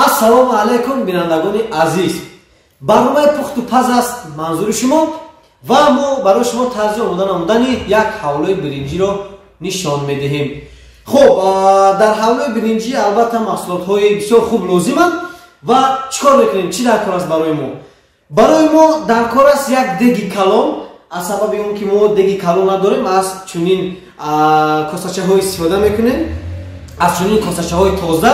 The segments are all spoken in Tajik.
Ассалому алайкум, бинандагони азиз. Барномаи пухту паз аст манзури шумо ва мо барои шумо тарзи омода намудани як ҳавлои биринҷиро нишон медиҳем. Хуб, дар ҳавлои биринҷӣ албатта маҳсулотҳои бисёр хуб лозиманд ва чӣ кор мекунем? Чӣ дар кор аст барои мо? Барои мо дар кор аст як деги калон. Аз сабаби он ки мо деги калон надорем, аз чунин косачаҳо истифода мекунем, аз чунин косачаҳои тоза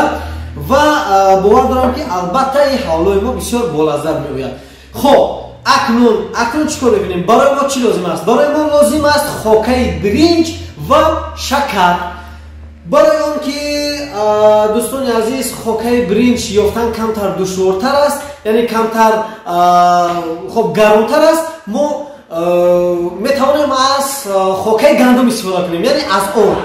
ва бовар дорам, ки албатта ин ҳавлои мо бисёр болаззат меояд. Хоб, акнун чӣ кор мекунем? Барои мо чӣ лозим аст? Барои мо лозим аст хокаи биринҷ ва шакар. Барои он ки, дӯстони азиз, хокаи биринҷ ёфтан камтар душвортар аст, яъне камтар хоб гаронтар аст, мо метавонем аз хокаи гандум истифода кунем, яъне аз орд.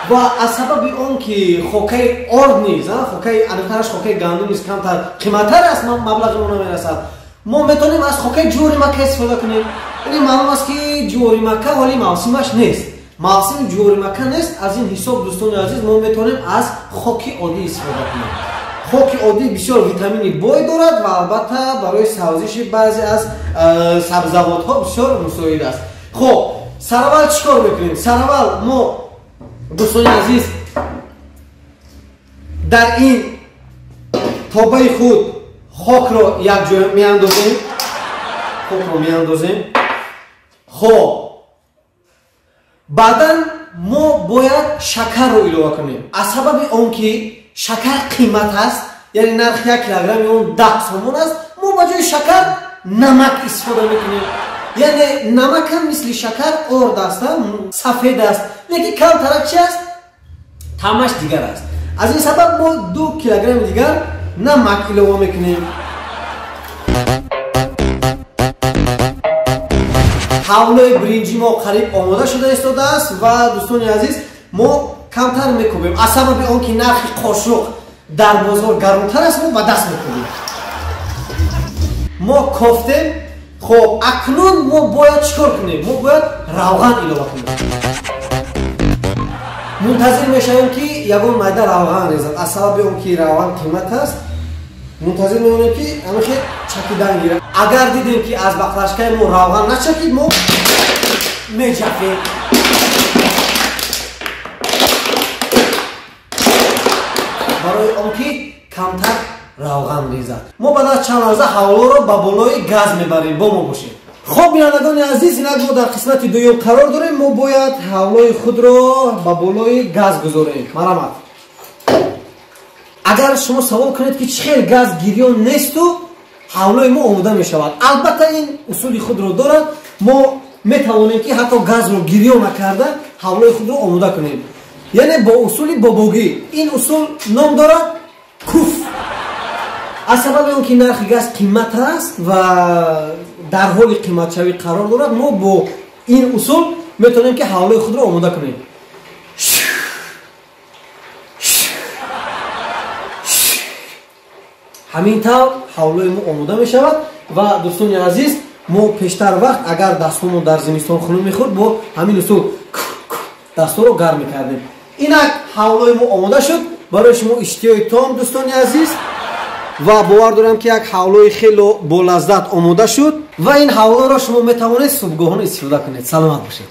Ва аз сабаби он ки хокаи орд низ, хокаи аниқтараш хокаи гандум низ камтар қиматтар аст, маблағи мо намерасад, мо метавонем аз хокаи ҷуворимакка истифода кунем. Яъне маълум аст, ки ҷуворимакка ҳоли мавсимаш нест, мавсими ҷуворимакка нест. Аз ин ҳисоб, дӯстони азиз, мо метавонем аз хоки оддӣ истифода кунем. Хоки оддӣ бисёр витамини бой дорад ва албатта барои сабзиши баъзе аз сабзавотҳо бисёр мусоид аст. Хоб, сараввал чӣ кор мекунем? Сараввал мо, дӯстони азиз, дар ин тобаи худ хокро якҷоя меандозем, хокро меандозем. Хоб, баъдан мо бояд шакарро илова кунем. Аз сабаби он ки шакар қимат аст, яъне нархи 1 килограмми он 10 сомон аст, мо ба ҷои шакар намак истифода мекунем. Яъне намакам мисли шакар орд аст, сафед аст, лекин камтарак чи аст, таъмаш дигар аст. Аз ин сабаб мо 2 килограмми дигар намак илова мекунем. Ҳавлои биринҷи мо қариб омода шуда истодааст ва, дӯстони азиз, мо камтар мекӯбем. Аз сабаби он ки нархи қошуқ дар бозор гаронтар аст, мо ба даст мекӯбем. Мо кофтем. Хоб, акнун мо бояд чӣ кор кунем? Мо бояд равған илова кунем. Мунтазир мешавем, ки ягон майда равған резад. Аз сабаби он ки равған қимат аст, мунтазир мемонем, ки ҳамихе чакидан гирад. Агар дидем, ки аз баклажкаи мо равған начакид, мо меҷафем, барои он ки камтар равған резад. Мо баъд аз чанд лаҳза ҳавлоро ба болои газ мебарем. Бо мо бошед. Хоб, бинандагони азиз, инак мо дар қисмати дуюм қарор дорем. Мо бояд ҳавлои худро ба болои газ гузорем. Марамат. Агар шумо савол кунед, ки чӣ хел газ гирён несту ҳавлои мо омода мешавад, албатта ин усули худро дорад. Мо метавонем, ки ҳатто газро гирён накарда ҳавлои худро омода кунем, яъне бо усули бобогӣ. Ин усул ном дорад куф. Аз сабаби он ки нархи газ қимат аст ва дар ҳоли қиматшавӣ қарор дорад, мо бо ин усул метавонем, ки ҳавлои худро омода кунем. Ҳамин тавр ҳавлои мо омода мешавад. Ва, дӯстони азиз, мо пештар вақт, агар дастҳомо дар зимистон хунук мехӯрд, бо ҳамин усул дастҳоро гарм мекардем. Инак ҳавлои мо омода шуд. Барои шумо иштиҳои том, дӯстони азиз, ва бовар дорам, ки як ҳавлои хело болаззат омода шуд ва ин ҳавлоро шумо метавонед субҳгоҳон истифода кунед. Саломат бошед.